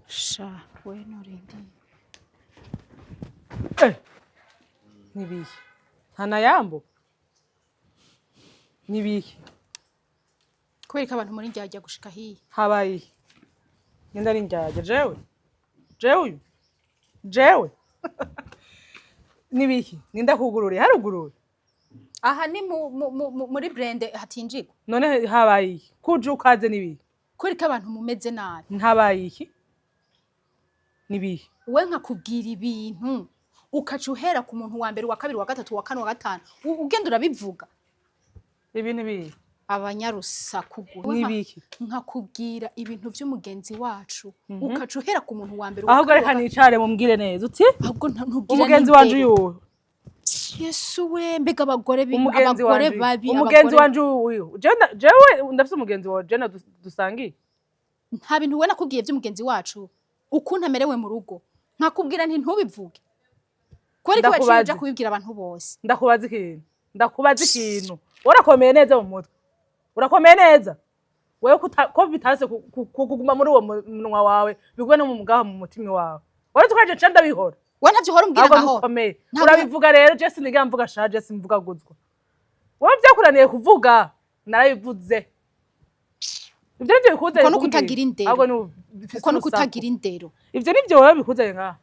Sha we norindi. Nibihe ntanayambo nibihe? Kubera ko abantu muri njyajya gushika hiya. Habaye iki? Ngenda ari njyajya jewe jewe uyu jewe nibihe? Ninda kugururiye haruguruye. Aha ni muri brende hatinjirwa. None habaye iki kuje ukaze nibihe? Kubera ko abantu mumeze nabi. Ntabaye iki nibihe? We nkakubwira ibintu ukaca uhera ku muntu wa mbere, wa kabiri, wa gatatu, wa kane, wa gatanu, ugenda urabivuga. Ibi nibihe? Abanyarusaku. Nibiki? Nkakubwira ibintu vy'umugenzi wacu ukaca uhera ku muntu wa mbere, wa Ahubwo kabiri, reka wa gatatu. nicare mumbwire neza uti Ahubwo ntubwira umugenzi wanje n'indero. uyu. Yesu we, mbega abagore Umugenzi abagore wanje babi. Umugenzi Abagore wanje uyu jewe ndafise umugenzi wa jena dusangiye. Nta bintu we nakubwiye by'umugenzi wacu ukuntu amerewe mu rugo, nkakubwira nti ntubivuge, kubera ko waciye Ndakubaze. uja kubibwira abantu bose. Ndakubaza ikintu, ndakubaza ikintu. Urakomeye neza mu mutwe? Urakomeye neza wewe ko bitase kuguma muri uwo munwa wawe, bigume no mu mugaha mu mutima wawe? Wari tukaje ca ndabihora. We ntavyo uhora umbwira Ahubwo nkahora. ntukomeye. Ntabwo- Urabivuga rero. Je siniga mvuga shaje, simvuga guzwa. Wowe vyakuraniye kuvuga, narabivuze. Ivyo nivyo bikuzanye Uko ni kumbwira. ukutagira indero. Ahubwo ni ufise Uko ni urusaku. ukutagira indero. Ivyo nivyo wowe bikuzanye ngaha,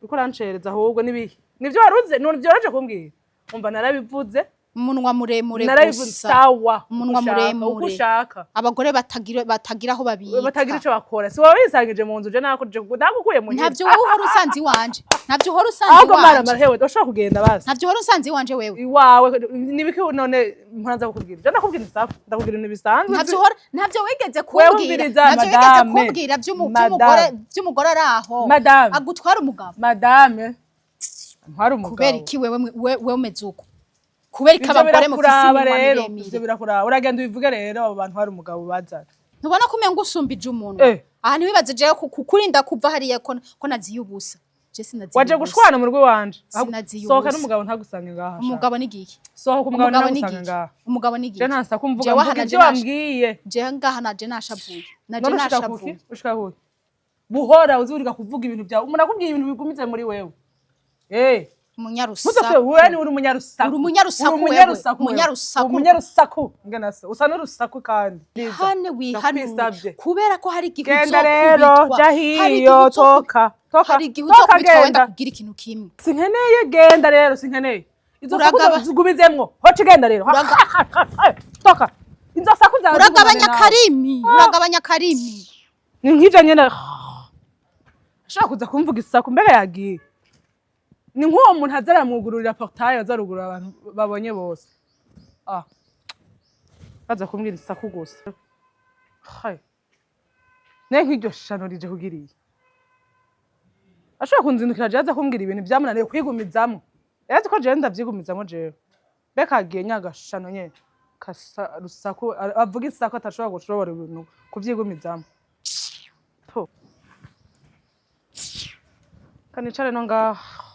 uriko urancereza. Ahubwo nibihe? Nivyo waruze none vyoroje kumbwira? Umva, narabivuze. Umunwa muremure Narabivuze. gusa. Sawa. Umunwa Uko ushaka, muremure. uko ushaka. Abagore batagira aho babika. Batagira ico bakora. Si wowe wisangije mu nzu? Je nakuje, nagukuye mu nyene. Ntavyo wowe uhora usanze iwanje, ntavyo uhora usanze Ahubwo mara iwanje. mara, hewe ushobora kugenda basi. Ntavyo uhora usanze iwanje wewe. Iwawe nibiki none mpora kukubwira? Je ndakubwira isafu, ndakubwira ibintu bisanzwe. Ntavyo uhora, ntavyo wigeze Wewe kumbwira. umviriza, Ntavyo wigeze madame. kumbwira vy'umugore Madame. vy'umugore ari aho Madame. agutwara umugabo. Madame, ntwari umugabo. Kubera iki wewe wewe umeze uko? Kubera iki Ivyo abagore mufise birakuraba iminwa rero. miremire? Ivyo birakuraba, uragenda ubivuge rero abo bantu hari umugabo bazana. Ntubona ko umenga usumbije umunwa? Eh. Aha ntiwibaze jewe kukurinda kuva hariya ko naziye ubusa. Je sinaziye Waje ubusa. gushwana mu rugo iwanje. Sinaziye Sohoka ubusa. n'umugabo ntagusange ngaha sha. Umugabo ni giki? Sohoka, umugabo Umugabo ni ntagusange giki? ngaha. Umugabo ni giki? Je nta saku mvuga. Jewe Mvuga aha naje ivyo wambwiye. Jewe ngaha naje nashavuye, naje None ushika kuki? nashavuye. Ushika kuki buhora uzurika kuvuga ibintu byawe? Umuntu akubwiye ibintu bigumize muri wewe, eh. Umunyarusaku. Muzofe wewe ni uri umunyarusaku. Uri umunyarusaku Uri wewe. umunyarusaku wewe. Umunyarusaku. Umunyarusaku ngena se usa n'urusaku kandi. Hane wihanure. Ndakwisavye. Kubera ko hari igihe Genda rero. uzokubitwa. Ja Hari igihe hiyo. Toka, toka. Hari igihe Toka, uzokubitwa wenda genda. kugira ikintu kimwe. Sinkeneye, genda rero, sinkeneye izo saku Uragaba- zigumizemwo. Hoca genda rero. Toka, izo saku zawe Uragabanya zigumane nawe. karimi, uragabanya karimi. Ni nk'ivyo nyene ashobora kuza kumvuga isaku. Mbega yagiye ni nk'uwo muntu aza aramwugururira portail, aza arugurura abantu babonye bose. Ah, baza kumbwira isaku gusa. Hai. Ne nk'iryo shano rije kugira iyi ashobora kunzindukira jewe aza kumbwira ibintu vyamunaniye kwigumizamwo. Yazi ko jewe ndavyigumizamwo jewe. Mbega agiye nyagashano nyene kasa rusaku, avuga isaku atashobora gushobora ibintu kuvyigumizamwo. Po. Kanicare no ngaha.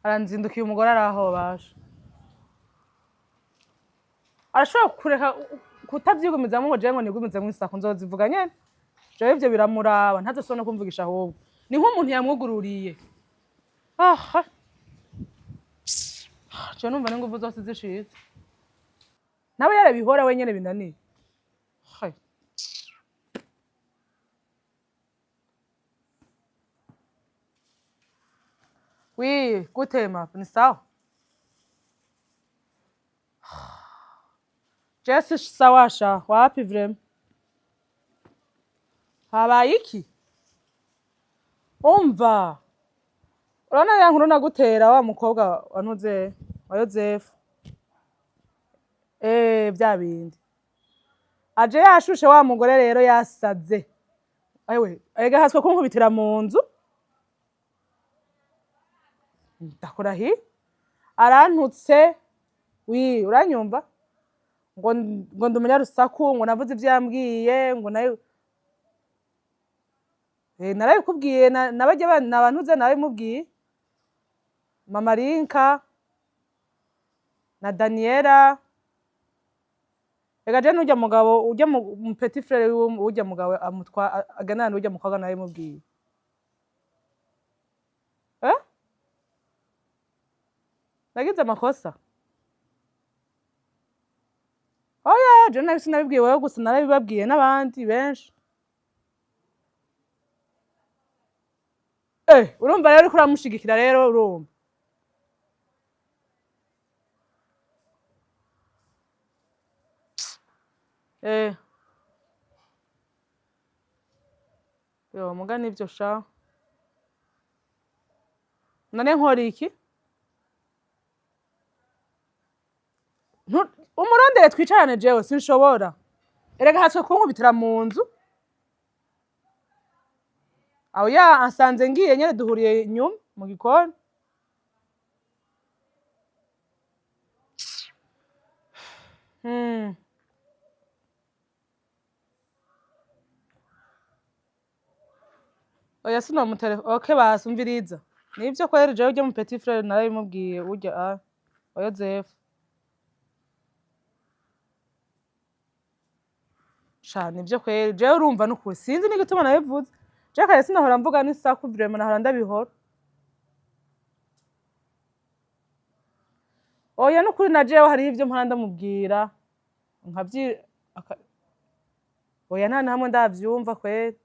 Aranzindukiye umugore araho basha. Arashobora kureka kutavyigumizamwo ngo jewe ngo nigumizemwo isaku nzozivuga nyene. Jewe ivyo biramuraba, ntazosubira no kumvugisha ahubwo. Ni nk'umuntu yamwugururiye. Aha. Jewe numva n'inguvu zose zishitse. Nawe yarabihora wenyene binaniye. Hai. Oui, gute ma, ni sawa? Jesse sawa sha, wapi vrem? Habaye iki? Umva. Urabona ya nkuru nagutera wa mukobwa wantuze wa Yozefu. Eh, bya bindi. Aje yashushe wa mugore rero yasaze. Ewe, ega haswe kunkubitira mu nzu. Ndakora hi? Arantutse. Wi, uranyumva? Ngo ndi umunyarusaku, ngo navuze ivyo yambwiye, ngo nayo eh narabikubwiye, nabarya nabantuze nabimubwiye. Mama Rinka na Daniela. Ega je n'urya mugabo, urya mu petit frère wiwe, urya mugabo amutwa aganana n'urya mukobwa nawe mubwiye. Eh? Nagize amakosa. Oya, je nabi sinabibwiye wewe gusa, narabibabwiye n'abandi benshi. Eh, urumva rero uriko uramushigikira rero urumva. Eh. Yo, muga nivyo sha. None nkora iki? Umurondere twicarane, jewe sinshobora. Erega hatswe kunkubitira mu nzu. Aho ya ansanze ngiye nyene, duhuriye inyuma mu gikoni. Oya, sinomutelefone. Okay, basi umviriza. Nivyo kweri, jewe urya mu petit frère narabimubwiye urya a wa Yozefu. Sha, nivyo kweri, jewe urumva nukuri sinzi n'igituma nabivuze. Jewe kare sinahora mvuga n'isaku vraiment, nahora ndabihora. Oya, nukuri na jewe hariho ivyo mpora ndamubwira nkavyi oya, nta na hamwe ndavyumva kweri.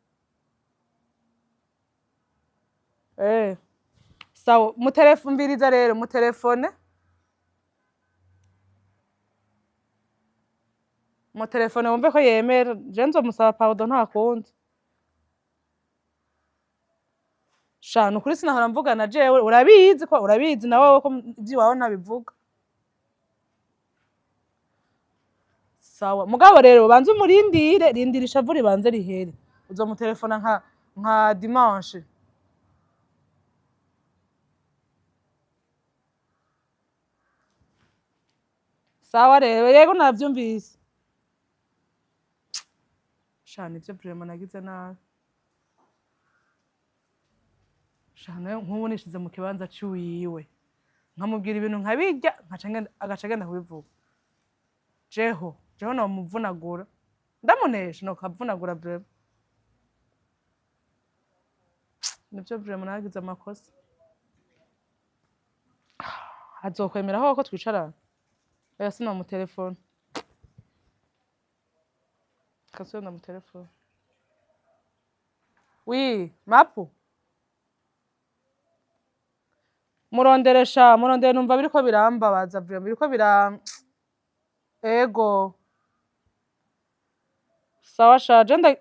Eh. Sawa, mutelefone, umviriza rero, mutelefone. Mutelefone wumve ko yemera. Je nzomusaba pardon, nta kundi. Sha, nukuri sinahora mvugana jewe, urabizi ko urabizi na wewe ko ivy'iwawe ntabivuga. Sawa, mugabo rero banze umurindire, rindira ishavu ribanze rihere. Uzomutelefona nka dimanche. Sawa rero, yego navyumvise. Sha, nivyo vraiment nagize nabi. Sha, nawe nk'ubu nishize mu kibanza ciwiwe, nkamubwira ibintu nkabirya, nkaca ngenda, agaca agenda kubivuga. Jeho nomuvunagura. Ndamunesha nokavunagura vraiment. Nivyo vraiment nagize amakosa. Azokwemera ko twicarana? Oya, sinomutelefona. Kasubire ndamutelefona. Oui, Mapu. Murondere sha, murondere, numva biriko birambabaza vraiment, biriko bira ego. Sawa sha, je nda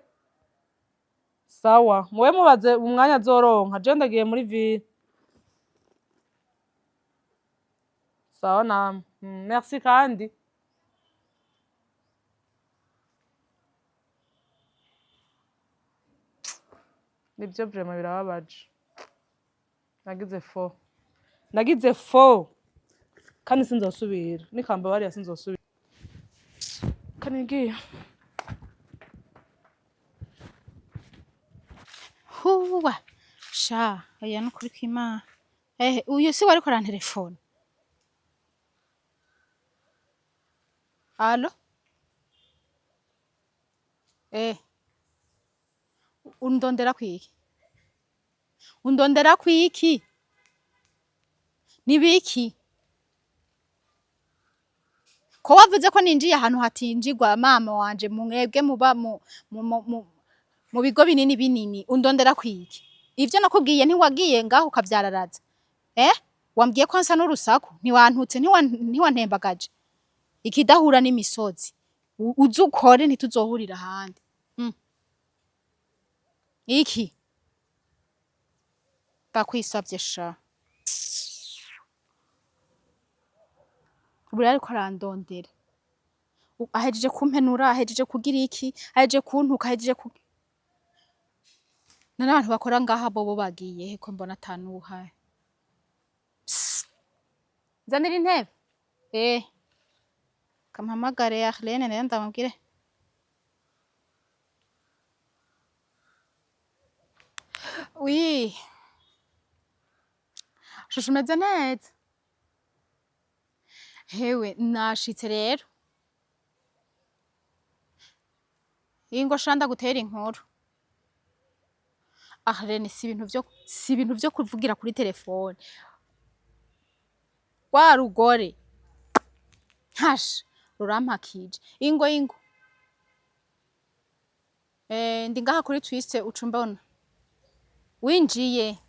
sawa, muwe mubaze umwanya azoronka, je ndagiye muri ville. Sawa namwe. Merci kandi. Nivyo vraiment birababaje. Nagize faux. Nagize faux. Kandi sinzosubira. Nikamba bariya sinzosubira. Kanigiye. Huwa sha, oya, nukuri kw'Imana. Eh, uyu si wariko arantelefona? Allo? Eh, undondera kwiki? Undondera kwiki? Nibiki? Ko wavuze ko ninjiye ahantu hatinjirwa, mama wanje, mwebwe muba mu bigo binini binini, undondera kwiki? Ivyo nakubwiye ntiwagiye ngaho ukavyararaza? Eh, wambwiye ko nsa n'urusaku, ntiwantutse, ntiwantembagaje ikidahura n'imisozi. Uze ukore, ntituzohurira ahandi. Iki bakwisavye sha, ubu rero ariko arandondera. Ahejeje kumpenura, ahejeje kugira iki, ahejeje kuntuka, ahejeje ku none abantu bakora ngaha bobo bagiye he ko mbona atanuhari? Psst. Nzanira intebe. Eh, kampamagare Arlene nayo ndamubwire. Oui. Shusho, umeze neza? Hewe, nashitse rero. Ingo sha, ndagutera inkuru. Ah Rene, si ibintu vyo kuvugira kuri telefone. Wa rugore hasha rurampakije. Ingo, ingo. Ndi ngaha kuri Twist, uca umbona winjiye.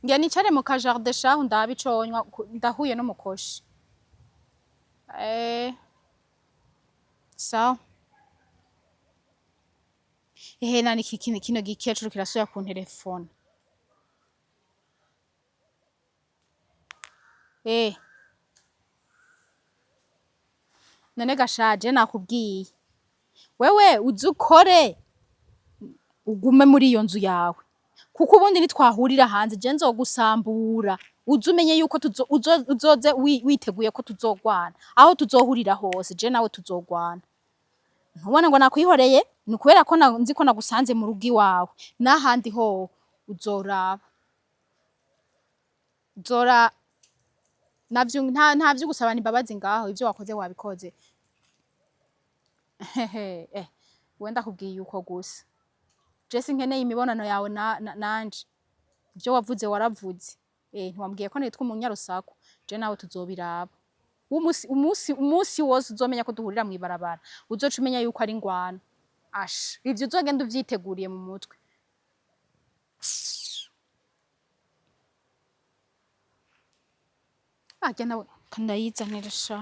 Ngira nicare mu ka jardin shahu, ndabe ico nywa, ndahuye n'umukoshi. Sawa. Ehe, nani iki kino gikecuru kirasubira ku telefone. None gashaje, nakubwiye, wewe uze ukore, ugume muri iyo nzu yawe, kuko ubundi nitwahurira hanze je nzogusambura. Uze umenye yuko uzoze witeguye ko tuzogwana. Aho tuzohurira hose, je nawe tuzogwana. Ntubona ngo nakwihoreye? Ni ukubera ko nzi ko nagusanze mu rugo iwawe. N'ahandi ho uzoraba, uzora navyo. Nta vyo gusabana imbabazi ngaho. Ivyo wakoze wabikoze. Hehe, we ndakubwiye uko gusa, je sinkeneye imibonano yawe nanje. Ivyo wavuze waravuze. Ntiwambwiye ko nitwa umunyarusaku? Je nawe tuzobiraba. Umusi wose uzomenya ko duhurira mw'ibarabara, uzoca umenya yuko ari ingwano. Asha, ivyo uzogenda uvyiteguriye mu mutwe. Arya nawe kandayizanira sha.